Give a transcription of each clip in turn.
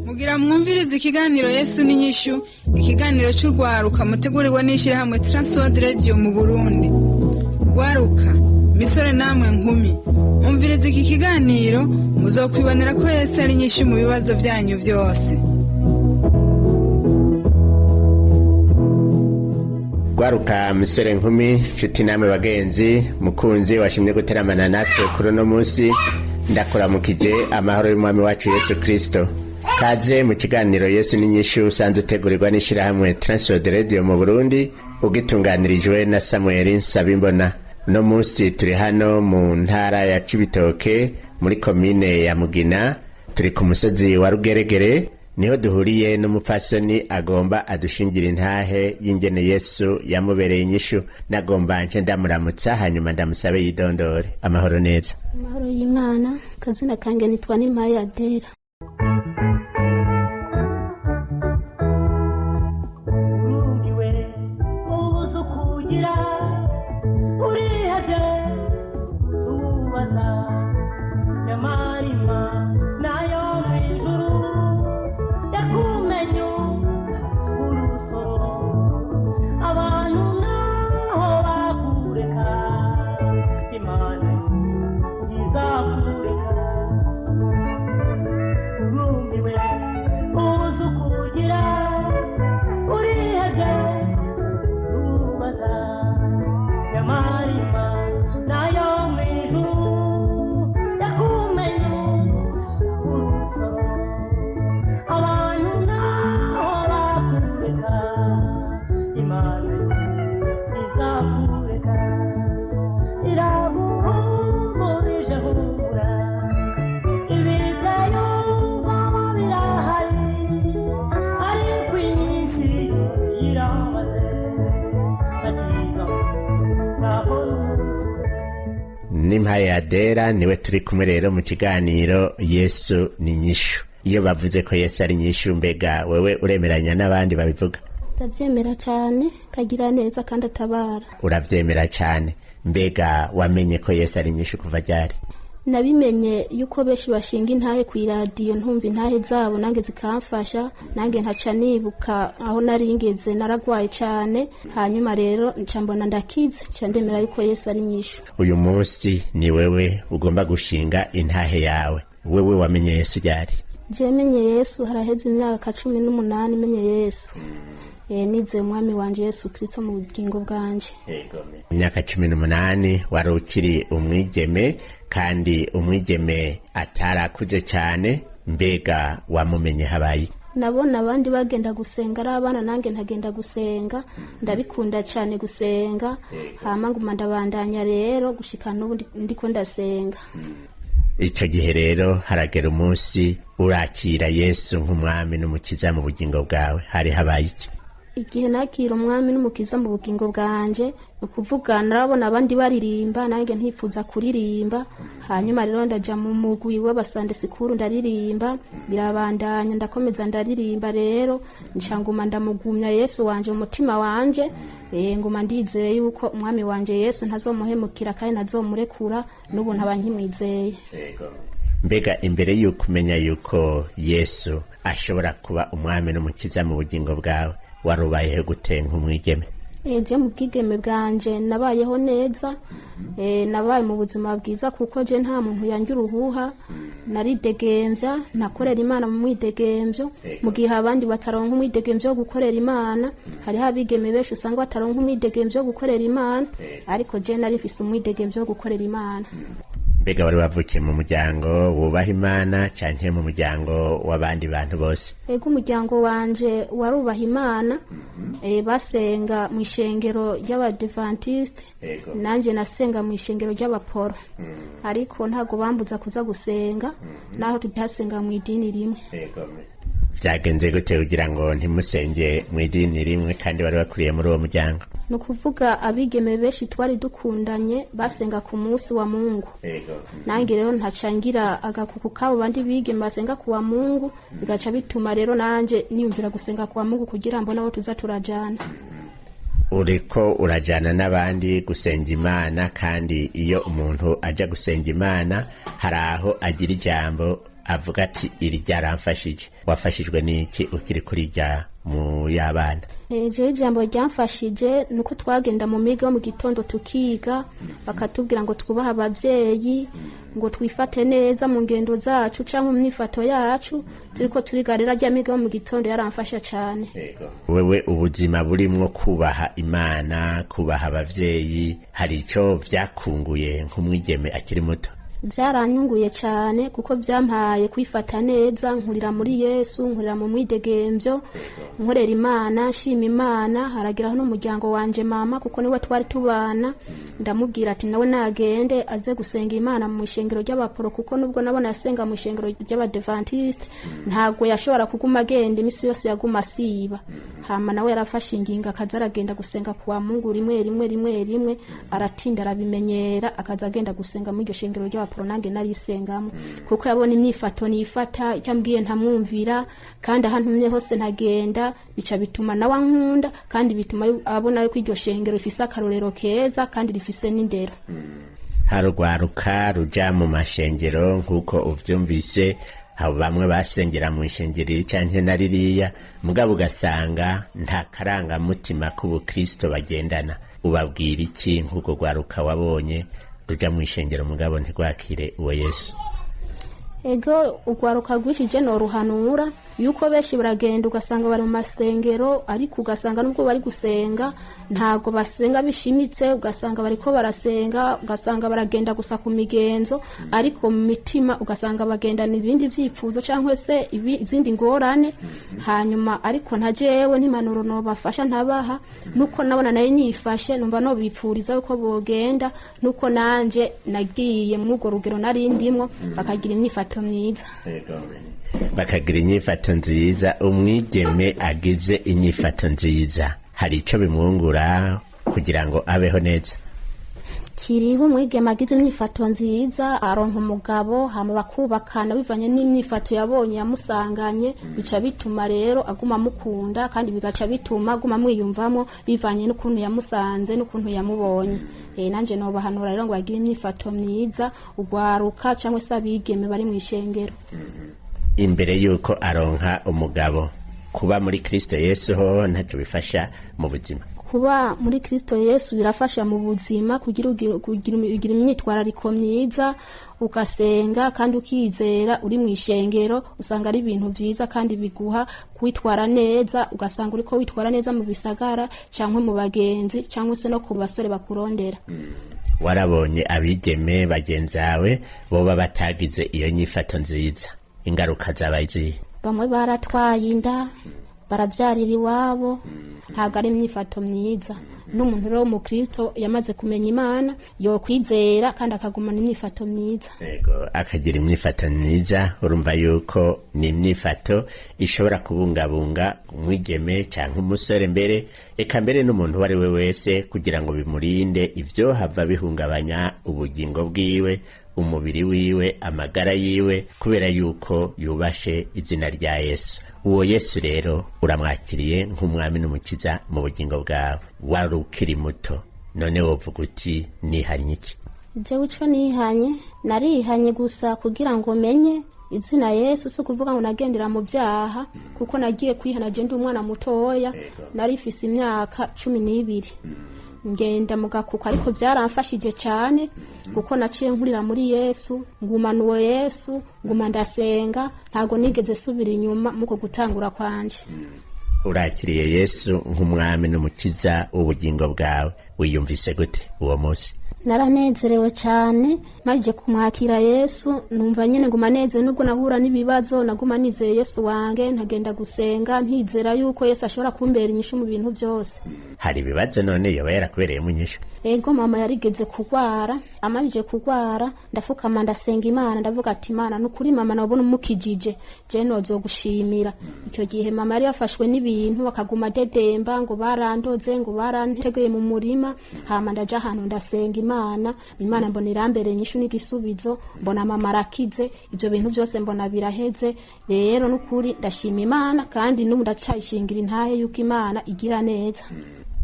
Mugira mwumvirize ikiganiro Yesu n'inyishu, ikiganiro cy'urwaruka mutegurirwa n'ishyirahamwe Transworld Radio mu Burundi. Rwaruka, misore namwe nkumi, umvirize iki kiganiro, muzokwibonera ko Yesu ari inyishu mu bibazo byanyu byose. Gwaruka, misore, nkumi, nshuti namwe bagenzi, mukunzi washimye guteramana natwe kuri uno munsi, ndakuramukije amahoro y'umwami wacu Yesu Kristo. Kaze mu kiganiro Yesu n'inyishu usanzwe utegurirwa n'ishyirahamwe Transworld Radio mu Burundi, ugitunganirijwe na Samuel Nsabimbona. Uno munsi turi hano mu ntara ya Cibitoke, muri komine ya Mugina. Turi ku musozi wa Rugeregere, niho duhuriye n'umupfasoni agomba adushingira intahe y'ingene Yesu yamubereye inyishu. Nagomba nce ndamuramutsa, hanyuma ndamusabe yidondore. Amahoro neza? Amahoro y'Imana. Akazina kange nitwa Nimpaye Adera. Urumiwe ubuze ukugira, urihaje uzubaza, nyamara nayo mu ijuru yakumenye urusoro. Abantu naho bakureka, Imana ntizakureka. Urumiwe ubuze ukugira, urihaje uzubaza, nyamara Imana yo mu ijuru yakumenye urusoro. Abantu naho bakureka, Imana ntizakureka. Iraguhumurije, humura, ibitayo birahari, ariko iminsi iramaze bakiga ntabona. N'impaye Adera niwe turi kumwe rero mu kiganiro Yesu ni inyishu. Iyo bavuze ko Yesu ari inyishu, mbega wewe uremeranya n'abandi babivuga? Ndabyemera cyane, kagira neza kandi atabara. Uravyemera cyane. Mbega wamenye ko Yesu ari inyishu kuva ryari? Nabimenye yuko benshi bashinga intahe ku iradiyo, ntumva intahe zabo nange zikamfasha, nange ntaca nibuka aho nari ngeze, naragwaye cyane. Hanyuma rero nca mbona ndakize, nca ndemera yuko Yesu ari inyishu. Uyu munsi ni wewe ugomba gushinga intahe yawe. Wewe wamenye Yesu ryari? Je menye Yesu haraheze imyaka 18 menye Yesu. Nizeye umwami wanje Yesu Kristo mu bugingo bwanje. Imyaka 18, wari ukiri umwigeme, kandi umwigeme atarakuze cyane. Mbega wamumenye habaye iki? Nabona abandi bagenda gusenga ari abana, nange ntagenda gusenga. Ndabikunda cyane gusenga, hama nguma ndabandanya rero gushika n'ubu ndiko ndasenga. Ico gihe rero haragera umunsi urakira Yesu nk'umwami n'umukiza mu bugingo bwawe. Hari habaye iki? Igihe nakira umwami n'umukiza mu bugingo bwanje, ni ukuvuga narabona abandi baririmba, nange ntifuza kuririmba. Hanyuma rero ndaja mu mugwi w'abasande sikuru, ndaririmba, birabandanya, ndakomeza ndaririmba. Rero nca nguma ndamugumya Yesu wanje mu mutima wanje. Nguma ndizeye yuko umwami wanje Yesu ntazomuhemukira kandi ntazomurekura. N'ubu nkaba nkimwizeye. Mbega imbere y'uko umenya yuko Yesu ashobora kuba umwami n'umukiza mu bugingo bwawe, wari ubayeho gute nk'umwigeme? Je mu bwigeme bwanje nabayeho neza. Nabaye mu buzima bwiza kuko je nta muntu yanjye uruhuha, naridegembya, nakorera Imana mu mwidegemvyo, mu gihe abandi bataronka umwidegemvyo wo gukorera Imana. Hariho abigeme benshi usanga bataronka umwidegemvyo wo gukorera Imana, ariko je nari mfise umwidegemvyo wo gukorera Imana. Mbega wari wavukiye mu muryango wubaha Imana canke mu muryango w'abandi bantu bose? Ego, umuryango wanje warubaha Imana. Basenga mu ishengero ry'Abadivantiste. Nanjye nasenga mu ishengero ry'Abaporo, ariko ntabwo bambuza kuza gusenga naho tutasenga mu idini rimwe. Vyagenze gute kugira ngo ntimusenge mu idini rimwe kandi wari wakuriye muri uwo muryango? Ni ukuvuga abigeme benshi twari dukundanye basenga ku munsi wa Mungu. Nange rero ntacangira agakuku k'abo bandi bigeme basenga ku wa Mungu, bigaca bituma rero nanje niyumvira gusenga ku wa Mungu kugira mbone abo tuza turajana. Uriko urajana n'abandi gusenga Imana, kandi iyo umuntu aja gusenga Imana hari aho agira ijambo avuga ati: "Iri ryaramfashije." Wafashijwe n'iki ukiri kuri rya mu y'abana? Jewe ijambo ryamfashije ni uko twagenda mu miga yo mu gitondo tukiga, bakatubwira ngo twubahe abavyeyi, ngo twifate neza mu ngendo zacu canke mu myifato yacu. Turiko turiga rero, rya miga yo mu gitondo yaramfasha cane. Wewe ubuzima burimwo kubaha Imana, kubaha abavyeyi, hari ico vyakunguye nk'umwigeme akiri muto? Byaranyunguye cyane, kuko byampaye kwifata neza, nkurira muri Yesu, nkurira mu mwidegemvyo, nkorera Imana, nshima Imana. Harageraho n'umuryango wanje, mama, kuko niwe twari tubana, ndamubwira ati nawe nagende aze gusenga Imana mu ishengero ry'Abaporo, kuko nubwo nabona yasenga mu ishengero ry'Abadevantiste ntabwo yashobora kuguma agenda iminsi yose, yaguma asiba. Hama nawe yarafashe ingingo akaza aragenda gusenga kuwa Mungu rimwe rimwe rimwe rimwe, aratinda arabimenyera, akaza agenda gusenga muri iryo shengero ry'Abaporo. Nange narisengamo kuko yabona imyifato nifata, icyo ambwiye ntamwumvira, kandi aho antumye hose ntagenda, bica bituma nawe ankunda, kandi bituma abona yuko iryo shengero rifise akarorero keza kandi rifise n'indero. Harugwaruka ruja mu mashengero nk'uko uvyumvise, abo bamwe basengera mu ishengero iri canke na ririya, mugabo ugasanga nta karangamutima k'ubukristo bagendana. Ubabwira iki nk'urwo rwaruka wabonye ruja mu ishengero mugabo ntirwakire uwo Yesu? Ego, urwaruka rwinshi je noruhanura yuko benshi baragenda ugasanga bari mu masengero, ariko ugasanga nubwo bari gusenga ntabwo basenga bishimitse, ugasanga bariko barasenga, ugasanga baragenda gusa ku migenzo, ariko mu mitima ugasanga bagendana ibindi vyifuzo cyangwa se izindi ngorane. Hanyuma ariko nta jewe n'impanuro nobafasha ntabaha, nuko nabona nayo nifashe numva nobipfuriza yuko bogenda nuko nanje nagiye muri urwo rugero nari ndimwo, bakagira imyifato myiza. Bakagira inyifato nziza. Umwigeme agize inyifato nziza hari ico bimwungura kugira ngo abeho neza? Kiriho, umwigeme agize imyifato nziza aronka umugabo, hama bakubakana bivanye n'imyifato yabonye yamusanganye, bica bituma rero aguma amukunda, kandi bigaca bituma aguma amwiyumvamo bivanye n'ukuntu yamusanze n'ukuntu yamubonye. Nanje nobahanura rero ngo bagire imyifato myiza, ugwaruka cyangwa se abigeme bari mu ishengero. Imbere y'uko aronka umugabo, kuba muri Kristo Yesu ho ntaco bifasha mu buzima? Kuba muri Kristo Yesu birafasha mu buzima, kugira ugira imyitwarariko myiza, ugasenga kandi ukizera uri mu ishengero, usanga ari ibintu byiza kandi biguha kwitwara neza, ugasanga uriko witwara neza mu bisagara cyangwa mu bagenzi cyangwa se no ku basore bakurondera. Warabonye abigeme bagenzawe boba batagize iyo nyifato nziza, ingaruka zabaye izihe? Bamwe baratwaye inda, barabyarira iwabo, ntabwo ari imyifato myiza. N'umuntu rero w'umukristo yamaze kumenya Imana yokwizera kandi akagumana imyifato myiza. Yego, akagira imyifato myiza. Urumva yuko ni imyifato ishobora kubungabunga umwigeme cyangwa umusore, mbere eka mbere n'umuntu uwo ari we wese, kugira ngo bimurinde ibyo hava bihungabanya ubugingo bwiwe, umubiri wiwe, amagara yiwe, kubera yuko yubashe izina rya Yesu. Uwo Yesu rero uramwakiriye nk'umwami n'umukiza mu bugingo bwawe. Wari ukiri muto, none wovuga uti nihanye iki? Jewe ico nihanye, narihanye gusa kugira ngo menye izina Yesu, si ukuvuga ngo nagendera mu byaha, kuko nagiye kwihana je ndi umwana mutoya, narifise imyaka 12, ngenda mu gakuku, ariko byaramfashije cyane kuko naciye nkurira muri Yesu, ngumana uwo Yesu, nguma ndasenga, ntabwo nigeze subira inyuma muko gutangura kwanje. Urakiriye Yesu nk'umwami n'umukiza w'ubugingo bwawe, wiyumvise gute uwo munsi? Naranezerewe cyane maze kumwakira Yesu, numva nyine nguma nezerewe nubwo nahura n'ibibazo, naguma nizeye Yesu wange, ntagenda gusenga ntizera yuko Yesu ashobora kumbera inyishu mu bintu byose. Hari ibibazo none yoba yarakubereyemo inyishu? Ego, mama yarigeze kugwara. Amajije kugwara ndafukama ndasenga Imana, ndavuga ati: "Imana, nukuri mama nabona umukijije, je nozogushimira." Icyo gihe mama yari yafashwe n'ibintu, bakaguma dedemba ngo barandoze, ngo barantegeye mu murima. Hama ndaja ahantu ndasenga Imana, Imana mbona irambere inyishu n'igisubizo, mbona mama arakize, ibyo bintu byose mbona biraheze. Rero nukuri ndashima Imana, kandi n'ubu ndacayishingira intahe yuko Imana igira neza.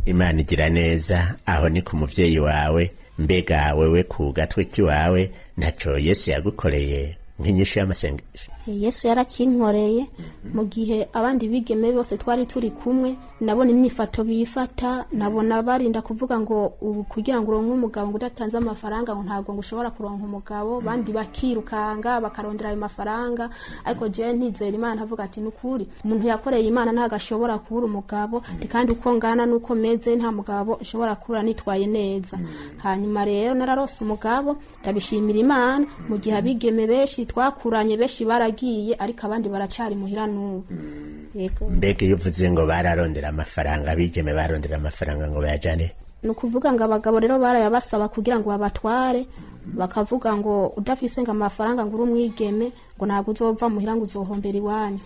Imana igira neza, aho ni ku muvyeyi wawe. Mbega wewe ku gatwe kiwawe ntaco Yesu yagukoreye nk'inyishu y'amasengesho? Yesu yarakinkoreye. Mu gihe abandi bigeme bose twari turi kumwe nabona imyifato bifata, nabona barinda kuvuga ngo ubu kugira ngo uronke umugabo ngo udatanze amafaranga ngo ntabwo ngo ushobora kuronka umugabo, bandi bakirukanga bakarondera ayo mafaranga. Ariko jewe ntizera Imana, avuga ati: "Nukuri umuntu yakoreye Imana ntabwo ashobora kubura umugabo, kandi uko ngana nuko meze nta mugabo nshobora kubura nitwaye neza." Hanyuma rero nararose umugabo, ndabishimira Imana. Mu gihe abigeme benshi twakuranye benshi baragiye, ariko abandi baracari muhira n'ubu. Yego. Mbega iyo uvuze ngo bararondera amafaranga, abigeme barondera amafaranga ngo bayajane? Ni ukuvuga ngo abagabo rero barayabasaba kugira ngo babatware, bakavuga ngo udafise ngo amafaranga ngo uri umwigeme ngo ntabwo uzova muhira, ngo uzohombera iwanyu.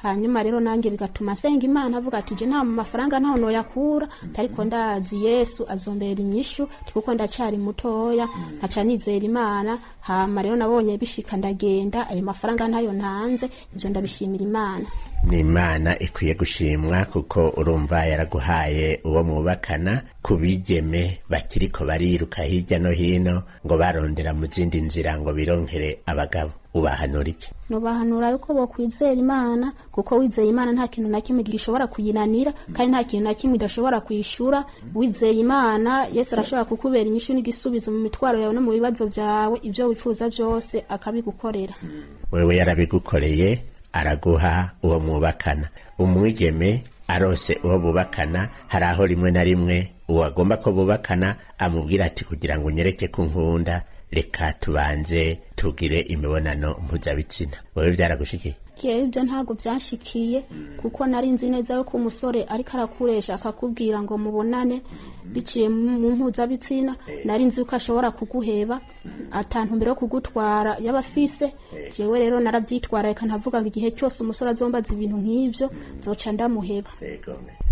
Hanyuma rero nanjye bigatuma nsenga Imana, avuga ati: "Je nta mafaranga ntaho noyakura, ariko ndazi Yesu azombera inyishu kuko ndacari mutoya." Nkaca nizera Imana. Hama rero nabonye bishika, ndagenda, ayo mafaranga ntayo ntanze. Ibyo ndabishimira Imana. Ni Imana ikwiye gushimwa, kuko urumva yaraguhaye uwo mwubakana. Ku bigeme bakiriko bariruka hirya no hino ngo barondera mu zindi nzira ngo bironkere abagabo, ubahanura iki? Nubahanura yuko bokwizera Imana, kuko wizeye Imana nta kintu na kimwe gishobora kuyinanira, kandi nta kintu na kimwe idashobora kwishyura. Wizeye Imana, Yesu arashobora kukubera inyishu n'igisubizo mu mitwaro yawe no mu bibazo byawe, ibyo wifuza byose akabigukorera. Wewe yarabigukoreye, araguha uwo mwubakana. Umwigeme arose uwo bubakana, hari aho rimwe na rimwe uwo agomba ko bubakana amubwira ati: "Kugira ngo unyereke ko nkunda, reka tubanze tugire imibonano mpuzabitsina." Wewe byaragushikiye? Jewe ibyo ntabwo byanshikiye, kuko nari nzi neza yuko umusore ariko arakuresha akakubwira ngo mubonane biciye mu mpuzabitsina, nari nzi yuko ashobora kuguheba atantu mbere yo kugutwara yaba afise. Jewe rero narabyitwararika, ntavuga ngo igihe cyose umusore azombaza ibintu nk'ibyo nzoca ndamuheba.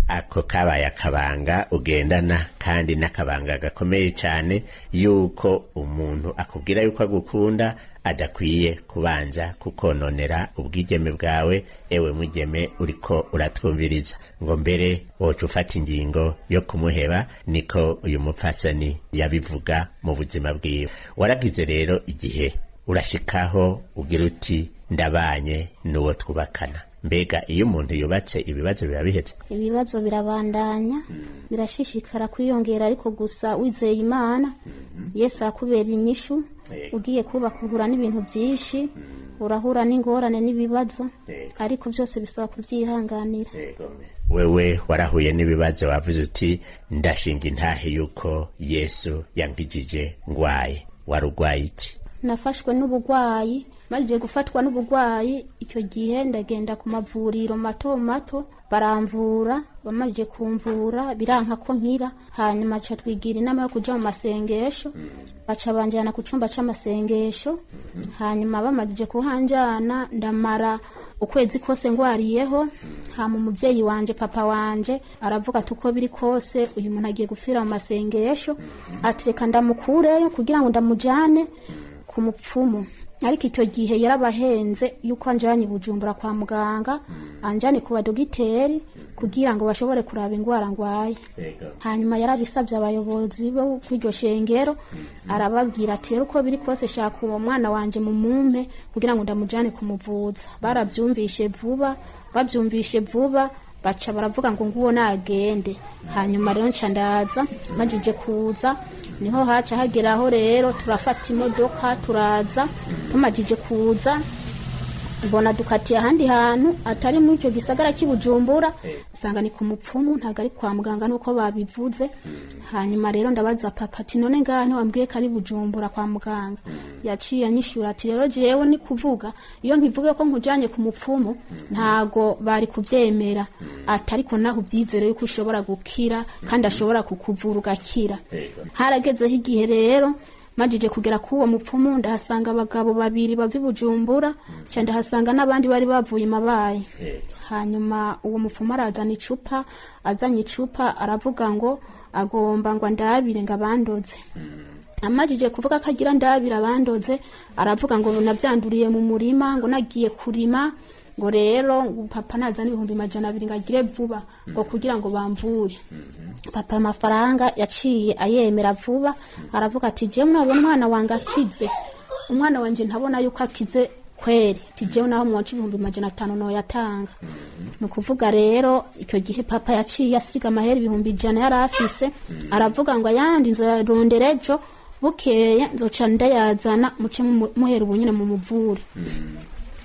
Ako kabaye akabanga ugendana, kandi n'akabanga gakomeye cyane, yuko umuntu akubwira yuko agukunda adakwiye kubanza kukononera ubwigeme bwawe. Ewe mwigeme uriko uratwumviriza, ngo mbere woca ufata ingingo yo kumuheba, niko uyu mupfasoni yabivuga mu buzima bwiwe. Waragize rero igihe urashikaho ugira uti: "Ndabanye n'uwo twubakana." Mbega iyo umuntu yubatse ibibazo biba bihetse? Ibibazo birabandanya, birashishikara kwiyongera, ariko gusa wizeye Imana, Yesu arakubera inyishu. Ugiye kubaka uhura n'ibintu byinshi, urahura n'ingorane n'ibibazo, ariko byose bisaba kubyihanganira. Wewe warahuye n'ibibazo, wavuze uti: "Ndashinga intahe yuko Yesu yankijije ngwaye." Warugwaye iki? Nafashwe n'ubugwayi. Maze gufatwa n'ubugwayi icyo gihe ndagenda ku mavuriro mato mato baramvura. Bamaze kumvura biranka ko nkira. Hanyuma aca twigira inama yo kuja mu masengesho, baca banjana ku cumba c'amasengesho. Hanyuma bamajije kuhanjana ndamara ukwezi kose ngwariyeho. Hama umuvyeyi wanje, papa wanje, aravuga ati: "Uko biri kose uyu muntu agiye gupfira mu masengesho," ati: "Reka ndamukureyo kugira ngo ndamujane ku mupfumu." Ariko icyo gihe yarabahenze yuko anjanye i Bujumbura kwa muganga, anjane ku badogiteri kugira ngo bashobore kuraba ingwara ngwaye. Hanyuma yarabisabye abayobozi bo kw'iryo shengero, arababwira ati: "Rero uko biri kose shaka uwo mwana wanje mumumpe kugira ngo ndamujane kumuvuza." Barabyumvishe vuba, babyumvishe vuba baca baravuga ngo nguwo nagende. Hanyuma rero nca ndaza. Majije kuza niho haca hageraho rero turafata imodoka turaza. Tumajije kuza Mbona dukatiye ahandi hantu atari muri icyo gisagara cy'i Bujumbura, nsanga ni ku mupfumu, ntabwo ari kwa muganga nuko babivuze. Hanyuma rero ndabaza papa ati: "None ngaha ntiwambwiye ko ari Bujumbura kwa muganga?" Yaciye anyishura ati: "Rero jewe ni kuvuga iyo nkivuge ko nkujanye ku mupfumu ntago bari kuvyemera," ati: "Ariko naho uvyizere yuko ushobora gukira kandi ashobora kukuvura ugakira." Haragezeho igihe rero majije kugera k'uwo mupfumu, ndahasanga abagabo babiri bava i Bujumbura, nca ndahasanga n'abandi bari bavuye i Mabayi. Hanyuma uwo mupfumu arazana icupa, azanye icupa aravuga ngo agomba ngo andabire ngo abandoze. Amajije kuvuga ko agira ndabire abandoze, aravuga ngo navyanduriye mu murima, ngo nagiye kurima, ngo rero ngo papa nazana 200,000 ngo agire vuba ngo kugira ngo bamvure. Papa amafaranga yaciye ayemera vuba, aravuga ati: "Jewe nabona umwana wanjye akize, umwana wanje ntabona yuko akize kweri," ati: "Jewe naho mwoca 500,000 noyatanga." Ni ukuvuga rero icyo gihe papa yaciye asiga amahera 100,000 yari afise, aravuga ngo ayandi nzoyarondera ejo bukeye, nzoca ndayazana, muce muhera ubu nyene mu muvure.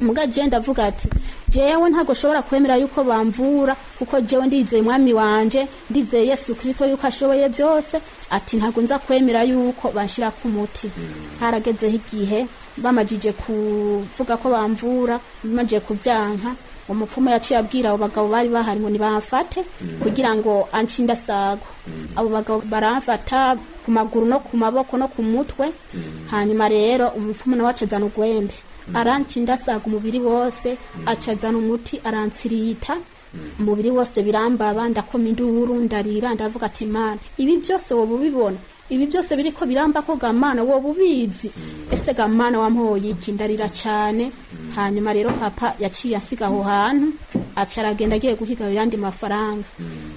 Muga je ndavuga ati: "Jewe ntabwo nshobora kwemera yuko bamvura, kuko jewe ndizeye umwami wanje, ndizeye Yesu Kristo yuko ashoboye byose," ati: "Ntabwo nza kwemera yuko banshira ku muti." Haragezeho igihe bamajije kuvuga ko bamvura, bamajije kubyanka, umupfumu yaciye abwira abo bagabo bari bahari ngo nibamfate kugira ngo ance indasago. Abo bagabo baramfata ku maguru no ku maboko no ku mutwe. Hanyuma rero umupfumu nawe acazana urwembe, aranca indasaga umubiri wose, acazana umuti aransirita umubiri wose, birambaba, ndakoma induru, ndarira, ndavuga ati: "Mana, ibi byose woba ubibona? Ibi byose biriko biramba ko ga Mana woba ubizi? Ese ga Mana wampoye iki?" Ndarira cyane. Hanyuma rero papa yaciye asiga aho hantu, aca aragenda agiye guhiga ayo yandi mafaranga.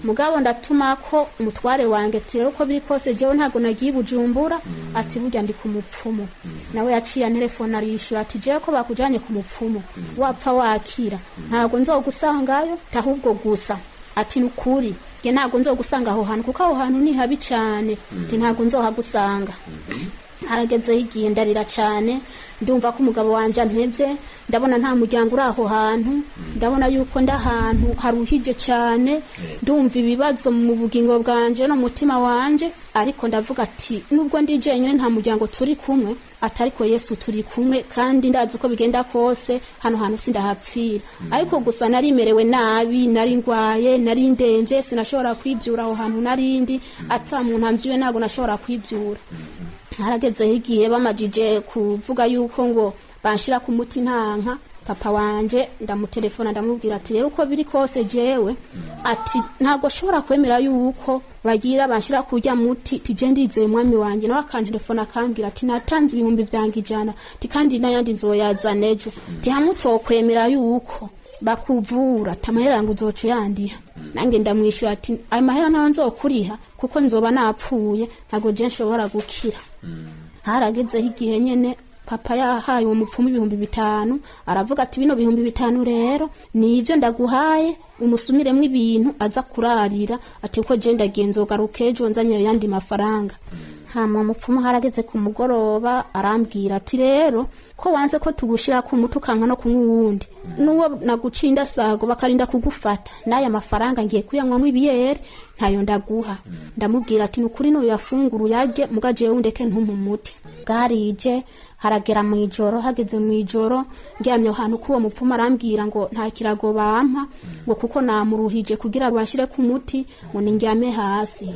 Mugabo ndatuma ko umutware wanjye ati: "Rero uko biri kose jewe ntabwo nagiye i Bujumbura," ati: "Burya ndi ku mupfumu." Nawe yaciye antelefone, arishura ati: "Jewe ko bakujanye ku mupfumu, wapfa wakira ntabwo nzogusangayo," ahubwo gusa ati: "Nukuri nge ntabwo nzogusanga aho hantu, kuko aho hantu ni habi cyane," ati: "Ntabwo nzohagusanga." Haragezeho igihe ndarira cyane, ndumva ko umugabo wanjye antebye, ndabona nta muryango uri aho hantu, ndabona yuko ndi ahantu haruhije cyane, ndumva ibibazo mu bugingo bwanje no mu mutima wanje. Ariko ndavuga ati: "Nubwo ndi jenyine, nta muryango turi kumwe," ati: "ariko Yesu turi kumwe, kandi ndazi uko bigenda kose hano hantu sindahapfira." Ariko gusa narimerewe nabi, nari ngwaye, nari ndemvye, sinashobora kwibyura aho hantu narindi ata muntu amvyuye, ntabwo nashobora kwibyura. Haragezeho igihe bamajije kuvuga yuko ngo banshira ku muti ntanka, papa wanje ndamutelefona, ndamubwira ati: "Rero uko biri kose jewe," ati: "ntabwo nshobora kwemera yuko bagira banshira kurya muti," tije ndizeye umwami wanje. Nawe akantelefona akambwira ati: "Natanze 100,000," ati: "kandi n'ayandi nzoyazana ejo," ti: "hamwe utokwemera yuko bakuvura, ati amahera ngo uzoca uyandiha." Nange ndamwishyura ati: "Ayo mahera ntayo nzokuriha, kuko nzoba napfuye, ntabwo je nshobora gukira." Haragezeho igihe nyene papa yahaye uwo mupfumu 5,000, aravuga ati: "Bino 5,000 rero nibyo ndaguhaye, umusumiremo ibintu aza kurarira," ati: "kuko je ndagiye, nzogaruka ejo nzanye ayandi mafaranga." Hama umupfumu harageze ku mugoroba arambwira ati: "Rero ko wanze ko tugushira ku muti, ukanka no kunywa uwundi n'uwo naguciye indasago bakarinda kugufata, n'aya mafaranga ngiye kuyanywamo ibiyeri, ntayo ndaguha." Ndamubwira ati: "Nukuri nuyafungura uyarye, muga jewe undeke ntumpe umuti." Bwarije haragera mu ijoro. Hageze mu ijoro ndyamye aho hantu k'uwo mupfumu, arambwira ngo nta kirago bampa, ngo kuko namuruhije kugira bashire ku muti, ngo nindyame hasi.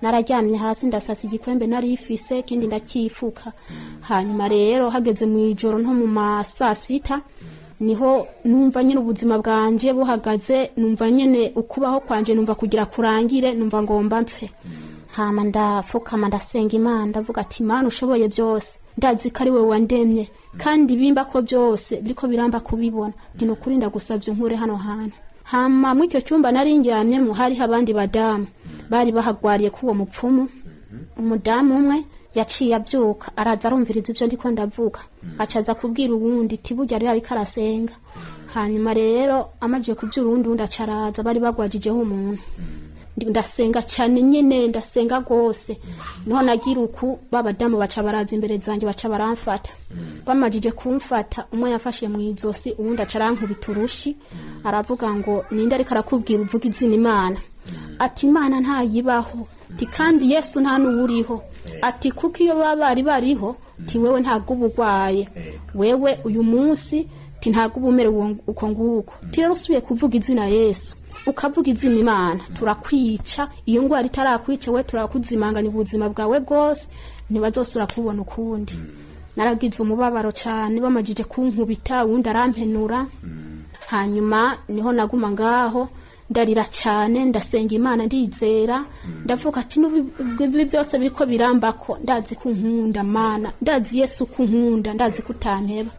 Nararyamye hasi, ndasasa igikwembe narifise kindi ndakifuka. Hanyuma rero hageze mu ijoro nko mu ma saa sita, niho numva nyine ubuzima bwanje buhagaze, numva nyine ukubaho kwanje numva kugira kurangire, numva ngomba mpfe. Hama ndafukama, ndasenga Imana, ndavuga ati: "Imana ushoboye byose, ndazi ko ari wowe wandemye, kandi bimba ko byose biriko biramba kubibona, ndi nukuri ndagusavye unkure hano hantu." Hama muri icyo cyumba nari ndyamyemo hariho abandi badamu bari bahagwariye k'uwo mupfumu. Umudamu umwe yaciye abyuka, araza arumviriza ibyo ndiko ndavuga, acaza kubwira uwundi iti: "Burya rero ariko arasenga." Hanyuma rero amajije kubyura uwundi, uwundi aca araza, bari bagwajijeho umuntu. Ndasenga cyane nyene, ndasenga rwose. Niho nagira uku, babadamu baca baraza imbere zanjye, baca baramfata. Bamajije kumfata, umwe yafashe mu izosi, uwundi aca arankubita urushi, aravuga ngo: "Ninde ariko arakubwira uvuga izina Imana?" Ati: "Imana ntayibaho." Ati: "Kandi Yesu nta n'uwuriho." Ati: "Kuko iyo baba bari bariho," ti, "wewe ntabwo uba urwaye, wewe uyu munsi," ti, "ntabwo uba umerewe uko nguko." Ti: "Rero usubiye kuvuga izina Yesu, ukavuga izina Imana, turakwica. Iyo ndwara itarakwica, we turakuzimanganya ubuzima bwawe bwose, ntibazosura kubona ukundi." Naragize umubabaro cyane. Bamajije kunkubita, uwundi arampenura. Hanyuma niho naguma ngaho, ndarira cyane, ndasenga Imana, ndizera, ndavuga ati: "Ibi byose biriko birambako, ndazi ko unkunda Mana, ndazi Yesu ko unkunda, ndazi ko utampeba."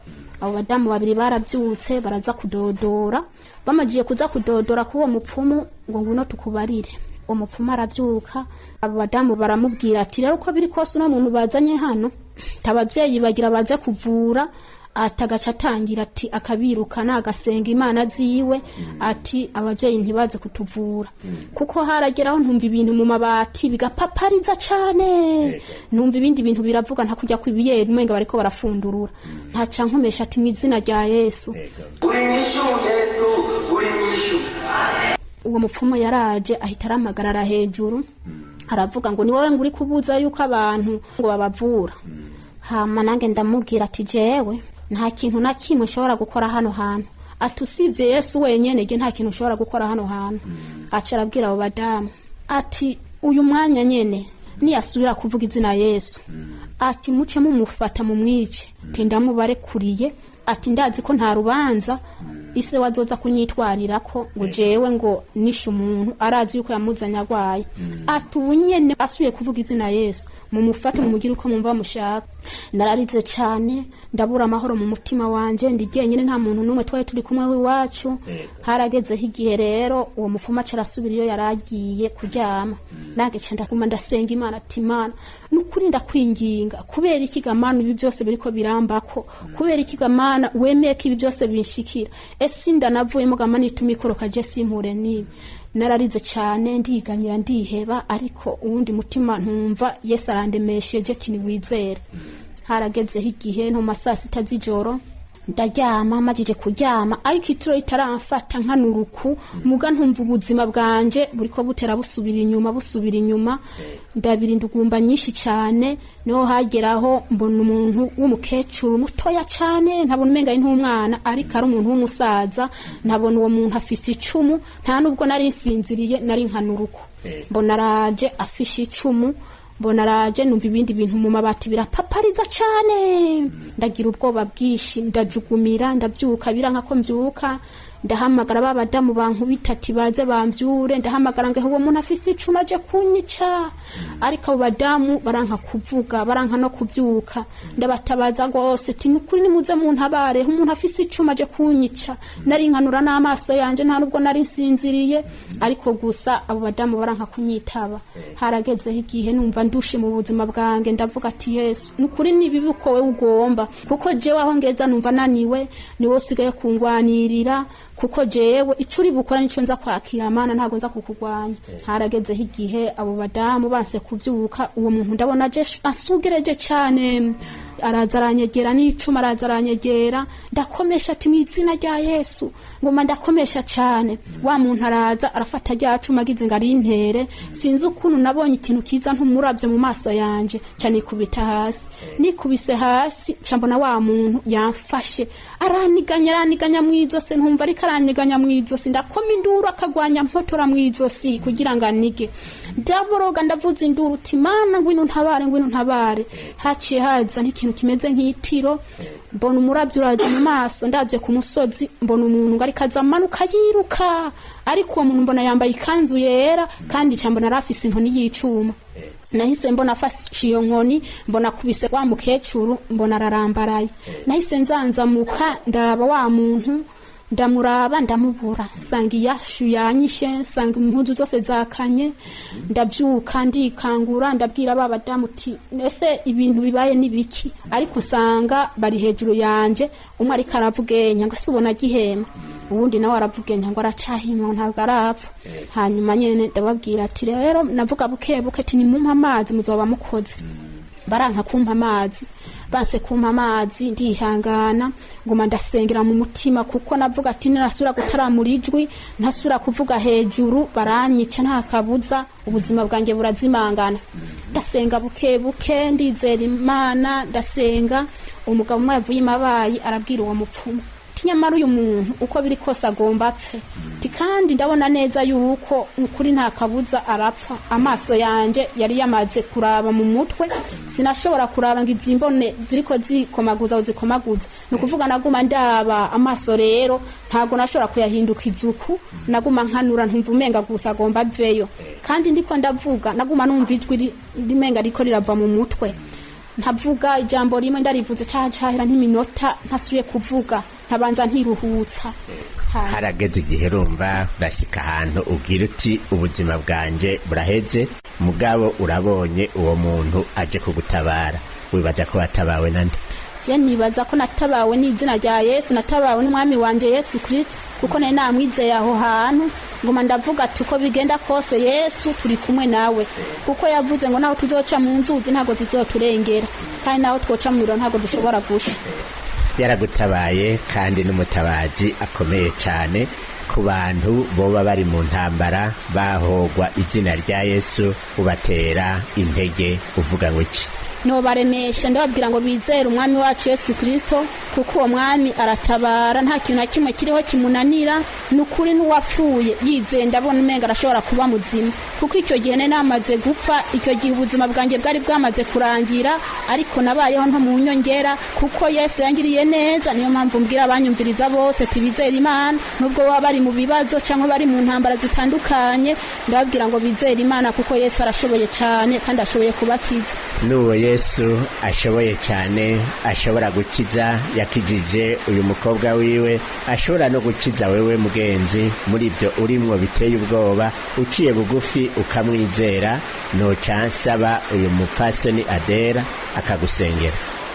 Abo badamu babiri barabyutse, baraza kudodora. Bamajije kuza kudodora k'uwo mupfumu ngo: "Ngwino tukubarire." Uwo mupfumu arabyuka. Abo badamu baramubwira ati: "Rero uko biri kose, uno muntu bazanye hano, ababyeyi bagira baze kuvura," ati, "agaca atangira," ati, "akabirukana, agasenga imana ziwe," ati, "ababyeyi ntibaze kutuvura." Kuko harageraho ntumva ibintu mu mabati bigapapariza cane, ntumva ibindi bintu biravuga, nta kujya kwibiyeri, umenga bariko barafundurura. Ntaca nkomesha ati: "Mu izina rya Yesu." Uri nyishu Yesu, uri nyishu. Uwo mupfumu yaraje, ahita aramagarara hejuru, aravuga ngo: "Ni wowe ngo uri kubuza yuko abantu ngo babavura?" Hama nange ndamubwira ati: "Jewe nta kintu na kimwe nshobora gukora hano hantu," ati, "usibye Yesu wenyene, ge nta kintu nshobora gukora hano hantu." Aca arabwira abo badamu ati: "Uyu mwanya nyene niyasubira kuvuga izina Yesu," ati, "muce mumufata mumwice," ati, "ndamubarekuriye," ati, "ndazi ko nta rubanza ise wazoza kunyitwarirako ngo jewe ngo nishe umuntu, arazi yuko yamuzanye agwaye." Ati: "Ubu nyene asubiye kuvuga izina Yesu, mumufate mumugire uko mumva mushaka." Nararize cane, ndabura amahoro mu mutima wanje. Ndi jyenyine, nta muntu n'umwe twari turi kumwe w'iwacu. Haragezeho igihe rero uwo mupfumu aca arasubira iyo yari agiye kuryama. Nange ca ndaguma ndasenga Imana ati: "Imana, nukuri ndakwinginga, kubera iki Mana ibi byose biriko birambako? Kubera iki Mana wemeye ko ibi byose binshikira? Ese inda navuyemo ga Mana ituma ikoroka, je simpure nibi?" Nararize cyane, ndiganyira, ndiheba, ariko uwundi mutima ntumva Yesu arandemesheje kini wizere. Haragezeho igihe nko mu saa 6 z'ijoro ndaryama. Majije kuryama, ariko itiro itaramfata, nkanuruku muga ntumva ubuzima bwanje buriko butera busubira inyuma, busubira inyuma. Ndabirinda ugumba nyinshi cyane. Niho hageraho mbona umuntu w'umukecuru mutoya cyane, ntabona umenga ari nk'umwana, ariko ari umuntu w'umusaza. Ntabona uwo muntu afise icumu. Nta nubwo nari nsinziriye, nari nkanuruku. Mbona araje afishe icumu, mbona araje, numva ibindi bintu mu mabati birapapariza cane. Ndagira ubwoba bwinshi, ndajugumira, ndabyuka, biranka ko mbyuka. Ndahamagara ba badamu bankubita ati baze bamvyure. Ndahamagara ngo: "Uwo muntu afise icuma aje kunyica." Ariko abo badamu baranka kuvuga, baranka no kuvyuka. Ndabatabaza rwose ati: "Nukuri nimuze muntabare, umuntu afise icuma aje kunyica." Nari nkanura n'amaso yanje, nta nubwo nari nsinziriye, ariko gusa abo badamu baranka kunyitaba. Haragezeho igihe numva ndushe mu buzima bwange, ndavuga ati: "Yesu, nukuri ni bibi uko wewe ugomba, kuko jewe aho ngeza numva naniwe, niwe usigaye kungwanirira, kuko jewe ico uri bukora nico nza kwakira. Mana, ntabwo nza kukugwanya." Haragezeho igihe abo badamu banse kuvyuka, uwo muntu ndabona aje asugereje cane, araza aranyegera n'icuma, araza aranyegera. Ndakomesha ati: "Mu izina rya Yesu." Ngoma ndakomesha cane. Wa muntu araza, arafata rya cuma, agize ngo arintere. Sinzi ukuntu nabonye ikintu kiza ntumuravye mu maso yanje, ca nikubita hasi. Nikubise hasi, ca mbona wa muntu yamfashe, araniganya, araniganya mw'izosi. Ntumva ariko araniganya mw'izosi, ndakoma induru, akagwanya mpotora mw'izosi kugira ngo anige. Ndaboroga, ndavuza induru uti: "Mana, ngwino ntabare, ngwino ntabare." Haciye haza nk'ikintu kimeze nk'itiro, mbona umurabyo uraje mu maso. Ndabye ku musozi, mbona umuntu ngo ariko aza amanuka yiruka, ariko uwo muntu mbona yambaye ikanzu yera, kandi ca mbona arafise inkoni y'icuma. Nahise mbona afashe iyo nkoni, mbona akubise wa mukecuru, mbona ararambaraye. Nahise nzanzamuka, ndaraba wa muntu, ndamuraba ndamubura, nsanga iyashu yanyishe, nsanga impuzu zose zakanye. Ndabyuka, ndikangura, ndabwira ba badamu uti: "Ese ibintu bibaye ni biki?" Ariko nsanga bari hejuru yanje, umwe ariko aravuga enya ngo: "Ese ubona agihema?" Uwundi nawe aravuga ngo aracahima, ntabwo arapfa. Hanyuma nyene ndababwira ati rero navuga buke buke ati nimumpe amazi muzoba mukoze. Baranka kumpa amazi, banse kumpa amazi, ndihangana, nguma ndasengera mu mutima, kuko navuga ati ninasubira gutaramura ijwi, ntasubira kuvuga hejuru, baranyica, nta kabuza, ubuzima bwanjye burazimangana. Ndasenga buke buke, ndizera Imana, ndasenga. Umugabo umwe yavuye imabayi arabwira uwo mupfumu ati nyamara uyu muntu uko biri kose agomba apfe, ti kandi ndabona neza yuko ukuri nta kabuza arapfa. Amaso yanje yari yamaze kuraba mu mutwe, sinashobora kuraba ngo izi mbone ziriko zikomaguza ngo zikomaguza. Ni ukuvuga naguma ndaba amaso rero, ntabwo nashobora kuyahinduka izuku, naguma nkanura, ntumva umenga gusa agomba aveyo. Kandi ndiko ndavuga naguma numva ijwi rimenga riko rirava mu mutwe. Ntavuga ijambo rimwe, ndarivuze cahera nk'iminota ntasubiye kuvuga, nkabanza ntiruhutsa. Harageze igihe urumva urashyika ahantu ubwira uti ubuzima bwanjye buraheze, mugabo urabonye uwo muntu aje kugutabara, wibaza ko watabawe nande? Je nibaza ko natabawe n'izina rya Yesu, natabawe n'umwami wanje Yesu Kristo, kuko nari namwizeye aho hantu. Nguma ndavuga ati uko bigenda kose Yesu turi kumwe nawe, kuko yavuze ngo naho tuzoca mu nzuzi ntabwo zizoturengera, kandi naho twoca mu muriro ntabwo dushobora gusha. Yaragutabaye kandi n'umutabazi akomeye cyane. Ku bantu boba bari mu ntambara bahogwa izina rya Yesu, ubatera intege uvuga ngo iki? Nobaremesha, ndababwira ngo bizere umwami wacu Yesu Kristo, kuko uwo mwami aratabara, nta kintu na kimwe kiriho kimunanira. Ni ukuri n'uwapfuye yizeye ndabona umenga arashobora kuba muzima, kuko icyo gihe nari namaze gupfa, icyo gihe ubuzima bwanjye bwari bwamaze kurangira, ariko nabayeho nto mu nyongera kuko Yesu yangiriye neza. Niyo mpamvu mbwira abanyumviriza bose tibizere Imana, nubwo baba bari mu bibazo cyangwa bari mu ntambara zitandukanye, ndababwira ngo bizere Imana, kuko Yesu arashoboye cyane kandi ashoboye kubakiza. N'uwo Yesu ashoboye cyane, ashobora gukiza, yakijije uyu mukobwa wiwe, ashobora no gukiza wewe mugenzi muri ibyo urimwo biteye ubwoba, uciye bugufi ukamwizera. Noca nsaba uyu mupfasoni Adera akagusengera.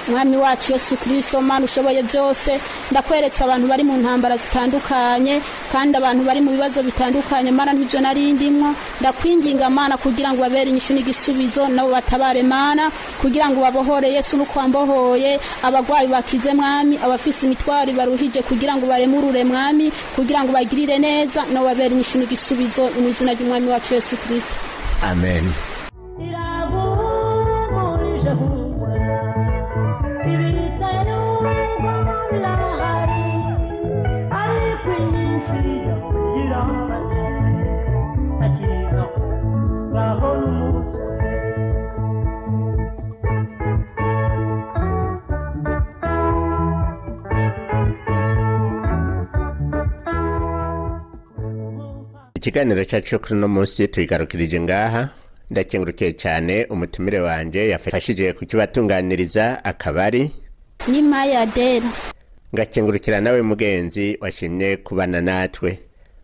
Mwami wacu Yesu Kristo, Mana ushoboye byose, ndakweretse abantu bari mu ntambara zitandukanye kandi abantu bari mu bibazo bitandukanye. Mana, ntibyo nari ndimwo, ndakwinginga Mana kugira ngo babere inyishu n'igisubizo, nabo batabare Mana, kugira ngo babohore Yesu nuko wambohoye. Abagwayi bakize Mwami, abafise imitwaro baruhije kugira ngo baremurure Mwami, kugira ngo bagirire neza, nabo babere inyishu n'igisubizo, mu izina ry'umwami wacu Yesu Kristo. Amen. Iraguhumurije humura, ibitaro birahari, ariko iminsi yawe iramaze, akiza babona umunsi umwe. Ikiganiro cyacu cyo kuri uno munsi tuyigarukirije ngaha. Ndakengurukiye cyane umutumire wanje yafashije kukibatunganiriza, akabari Ni Maya Adera. Ngakengurukira nawe mugenzi washimye kubana natwe.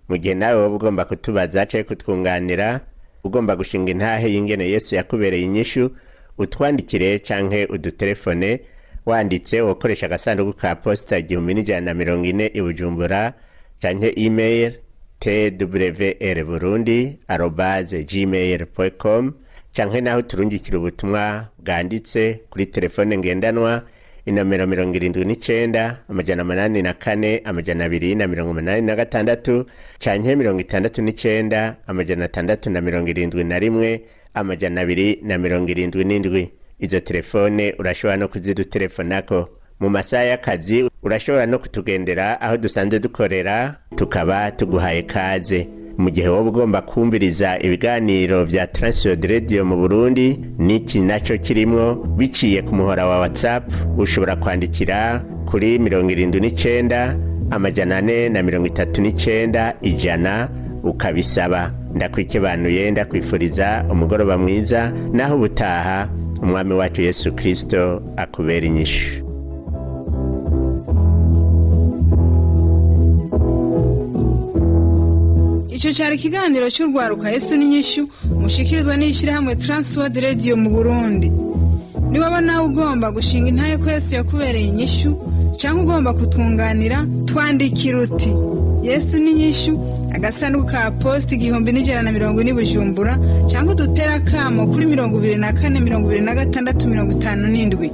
Mu gihe nawe woba ugomba kutubaza cyangwa kutwunganira, ugomba gushinga intahe y'ingene Yesu yakubereye inyishu, utwandikire canke udutelefone. Wanditse ukoresha agasanduku ka posita 1140 i Bujumbura, canke email twrburundi@gmail.com, canke naho turungikira ubutumwa bwanditse kuri telefone ngendanwa inomero 79 804 286 canke 69 671 277. Izo telefone urashobora no kuziduterefonako mu masaha y'akazi. Urashobora no kutugendera aho dusanzwe dukorera, tukaba tuguhaye kaze. Mu gihe woba ugomba kumviriza ibiganiro vya Transworld Radio mu Burundi, n'iki naco kirimwo, biciye ku muhora wa WhatsApp, ushobora kwandikira kuri 79 439 100 ukabisaba. Ndakwikebanuye, ndakwifuriza umugoroba mwiza, naho ubutaha umwami wacu Yesu Kristo akubera inyishu. Icyo cyari ikiganiro cy'urwaruka Yesu n'inyishu, mushikirizwa n'ishyirahamwe Transworld Radio mu Burundi. Niwaba nawe ugomba gushinga intahe ko Yesu yakubereye inyishu, Cyangwa ugomba kutwunganira, twandikira uti: "Yesu ni Inyishu", agasanduku ka posita 1140 Bujumbura, cyangwa udutere akamo kuri 24 26 57.